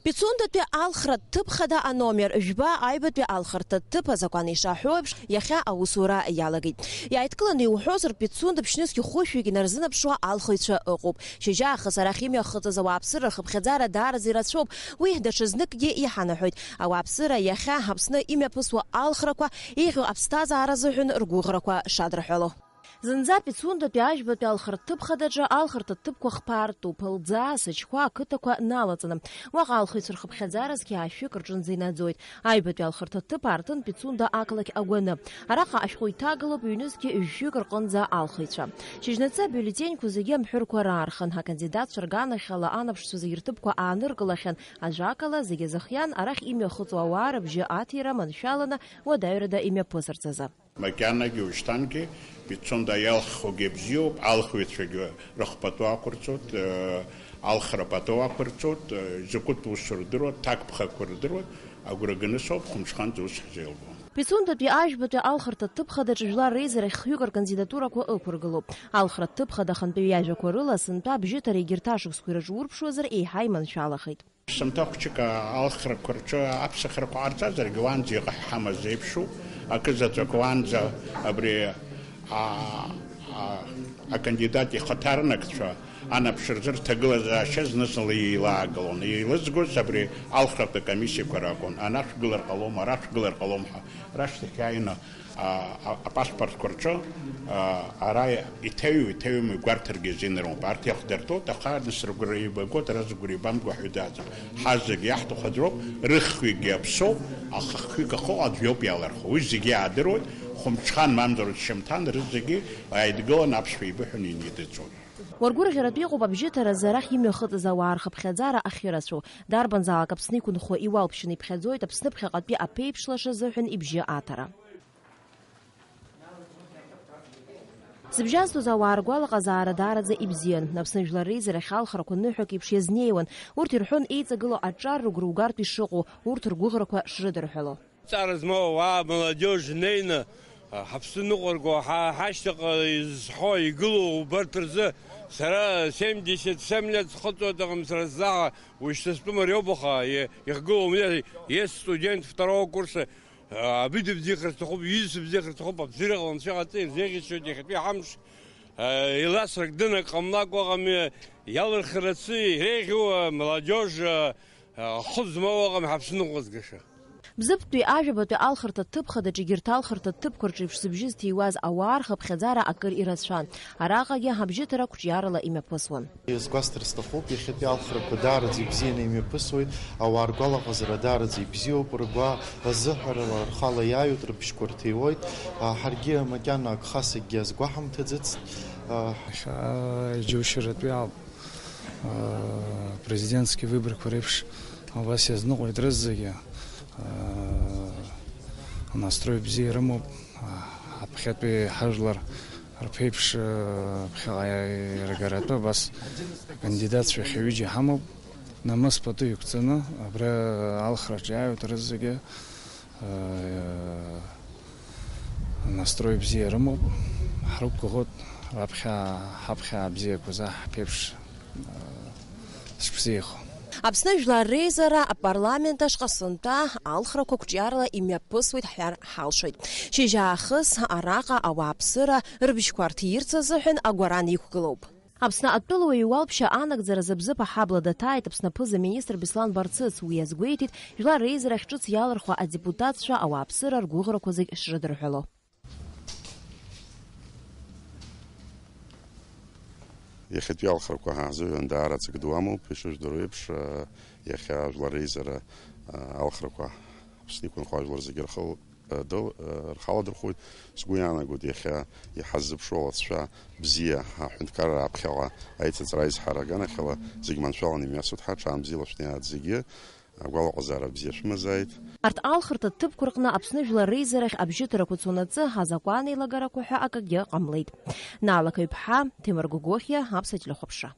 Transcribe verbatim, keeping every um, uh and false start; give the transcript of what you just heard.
Пицундатәи алхратә ҭыԥ хада аномер жәба аҩбатәи алхырҭатә ҭыԥ азакәан ишаҳәо еиԥш, иахьа аусура иалагеит. Иааидкыланы иуҳәозар, Пицунда ԥшьнызқь хәышәҩык инарзынаԥшуа алхыҩцәа ыҟоуп. Шьыжьаахыс арахь имҩахыҵыз ауааԥсыра рхыԥхьаӡара даараӡа ирацәоуп. Уи даҽазнык Егьи иҳанаҳәоит, ауааԥсыра иахьа Аԥсны имҩаԥысуа алхрақәа еиӷьу аԥсҭазаара азыҳәан ргәыӷрақәа шадырҳәало. Зынӡа Пицундатәи ажәбатәи алхырҭыԥ хадаҿы алхырҭа ҭыԥқәа хԥаартәуп, Лӡаа, Сычхәа ақыҭақәа налаҵаны. Уаҟа алхыҩцәа рхыԥхьаӡара зқьи аашәҩык рҿынӡа инаӡоит. Аҩбатәи алхырҭа ҭыԥ аартын Пицунда ақалақь агәаны. Араҟа ашәҟәы иҭагалоуп ҩнызқьи жәшәҩык рҟынӡа алхыҩцәа. Шьыжьнаҵы абиулетеньқәа зегьы амҳәырқәа раархан, акандидатцәа рганахьала анаԥшцәа зегьы рҭыԥқәа ааныркылахьан. Ажәакала, зегьы азыхиан, арахь имҩахыҵуа ауаа рыбжьы аҭира маншәаланы уадаҩрада имҩаԥысырц азы. Макьанагьы ушьҭангьы Пицунда иалххогьы бзиоуп, алхыҩцәагьы рыхԥатәы ақәырҵоит, э, алхра пату ақәырҵоит, э, закәытә усу рдыруеит, ҭакԥхықәра рдыруеит, агәра ганы соуп, хәымҽханӡа ус ҳзеилгом. Пицундатәи ажәбатәи алхырҭа ҭыԥ хадаҿы жәлар реизарахь хҩык ркандидатурақәа ықәыргылоуп. Алхра ҭыԥ хада ахантәаҩы иажәақәа рыла, сынтәа абжьыҭара егьырҭ ашықәсқәа ирыҿурԥшуазар еиҳа иманшәалахеит. Сынтәа хәыҷык алхрақәа рҿы аԥсахрақәа ҟарҵазаргьы, уаанӡа иҟаҳҳамаз еиԥшуп, акы заҵәык уаанӡа абри, а, а, акандидат ихаҭарнакцәа анаԥшырзы рҭагылазаашьа зны-зынла еилаагылон. Еилызгоз абри алхратә акомиссиақәа ракәын, ана шәгылар ҟалом, ара шәгылар ҟалом ҳәа. Рашҭахь иааины а, а, апаспортқәа рҿы, а, ара иҭаҩу, иҭаҩым игәарҭаргьы азин рымоуп. Арҭ иахдыртәоит, аха нас рыгәра еибагоит, ара зыгәра еибамкуа ҳәа даӡам. Ҳазегь иаҳҭаху аӡәроуп, рыхҩыкгьы аԥсоуп, аха хҩык ахыҟоу аӡә иоуп иалырхуа. Уи зегьы иаадыруеит, хәымҽхан мамзар шьамҭан рызегьы ааидгыланы аԥсшәа еибыҳәаны инеидыҵәоит. Уаргәырӷьаратәы иҟоуп абжьыҭаразы арахь имҩахыҵыз ауаа рхыԥхьаӡара ахьырацәоу. Дарбанзаалак Аԥсны иқәынхо иуалԥшьаны иԥхьаӡоит Аԥсны ԥхьаҟатәи аԥеиԥш лаша азыҳәан ибжьы аҭара. Зыбжьазтәыз ауаа ргәалаҟазаара даараӡа ибзиан. Аԥсны жәлар реизарахь алхрақәа ныҳәак еиԥш иазнеиуан. Урҭ ирҳәон еиҵагылоу аҿар рыгәра угартә ишыҟоу, урҭ ргәыӷрақәа шрыдырҳәало. Ҵара змоу ауаа, молодежь неины, а, ҳаԥсы ныҟәырго, ҳа-, ҳашьҭаҟа изҳәо, игылоу убарҭ рзы сара семьдесят семь лет схыҵуеит, аха сара сзаҳа уажә сызтәым ари ауп, аха и-, ихгылоу, е-, е-, студент второго курса, Абри дыбзиахар сҭахуп, иҩызцәа бзиахар сҭахуп, абзиара ҟаланы шәыҟаҵа ирзеиӷьасшьоит иахьатәи ҳамш, еиласрак дынак ҟамлакәа ыҟами, иалырхрацы иреиӷьу амолодежь, ахы змоу ыҟами ҳаԥсы ныҟәызгаша. Бзыԥтәи ажәабатәи алхырҭа ҭыԥ хадаҿ егьырҭ алхырҭа ҭыԥқәа рҿы еиԥш зыбжьы зҭиуаз ауаа рхыԥхьаӡара акыр ирацәан. Араҟагьы абжьыҭара қәҿиарала имҩаԥысуан. Иазгәасҭар сҭахуп, иахьатәи алхрақәа даараӡа ибзианы имҩаԥысуеит, ауаа ргәалаҟазара даараӡа ибзиоуп, ргәы азыҳәарала рхала иааҩуеит, рыбжьқәа рҭиуоит. А, ҳаргьы макьана агхасакгьы азгәаҳамҭаӡацт. А, Иахьа иџьоушьаратәи ауп. А, президентски выборқәа реиԥш убас иазныҟәеит рызегьы. А, настрой бзиа ирымоуп. А, аԥхьатәи ҳажәлар Рԥеиԥш, э, ԥхьаҟа иаргаратәы абас акандидатцәа ҩажәа ҩыџьа ҳамоуп. Намыс пату иқәҵаны, абра алхраҿы иааҩуеит рызегьы, э, настрой бзиа рымоуп. Ҳрықәгәыӷуеит, раԥхьа ҳаԥхьа бзиақәа за ҳԥеиԥш, э, Сгәзеихо. Аԥсны Жәлар Реизара апарламент ашҟа сынтәа алхрақәа қәҿиарала имҩаԥысуеит ҳҳәар ҳалшоит. Шьыжьаахыс араҟа ауааԥсыра рыбжьқәа рҭирц азыҳәан агәаран иқәгылоуп. Аԥсны атәылауаҩ иуалԥшьа анагӡаразы Бзыԥ аҳабла даҭааит Аԥсны аԥыза-министр Беслан Барцыц. Уи азгәеиҭеит, Жәлар Реизарахь ҿыц иалырхуа адепутатцәа ауааԥсыра ргәыӷрақәа зегь шрыдырҳәало. Иахьатәи алхрақәа ҳазыҳәан даара ҵак ду амоуп, ишыжәдыруа еиԥш, иахьа ажәлар реизара алхрақәа Аԥсны иқәынхо ажәлар зегьы рхы, рхаладырхәуеит. Сгәы иаанагоит, иахьа иҳаззыԥшу алҵшәа бзиа аҳәынҭқарра аԥхьаҟа аицыҵра аизҳара аганахьала зегь маншәаланы имҩасуеит ҳәа. Ҽаанбзиала шәнеиааит зегьы. Агәалаҟазаара бзиа шәымазааит. Арҭ алхырҭа ҭыԥқәа рҟны Аԥсны Жәлар Реизарахь абжьыҭарақәа цонаҵы азакәан еилагарақәа ҳәа акгьы ҟамлеит. Наала Қаҩԥҳа, Ҭемыр Гогохиа, Аԥсуа телехәаԥшра.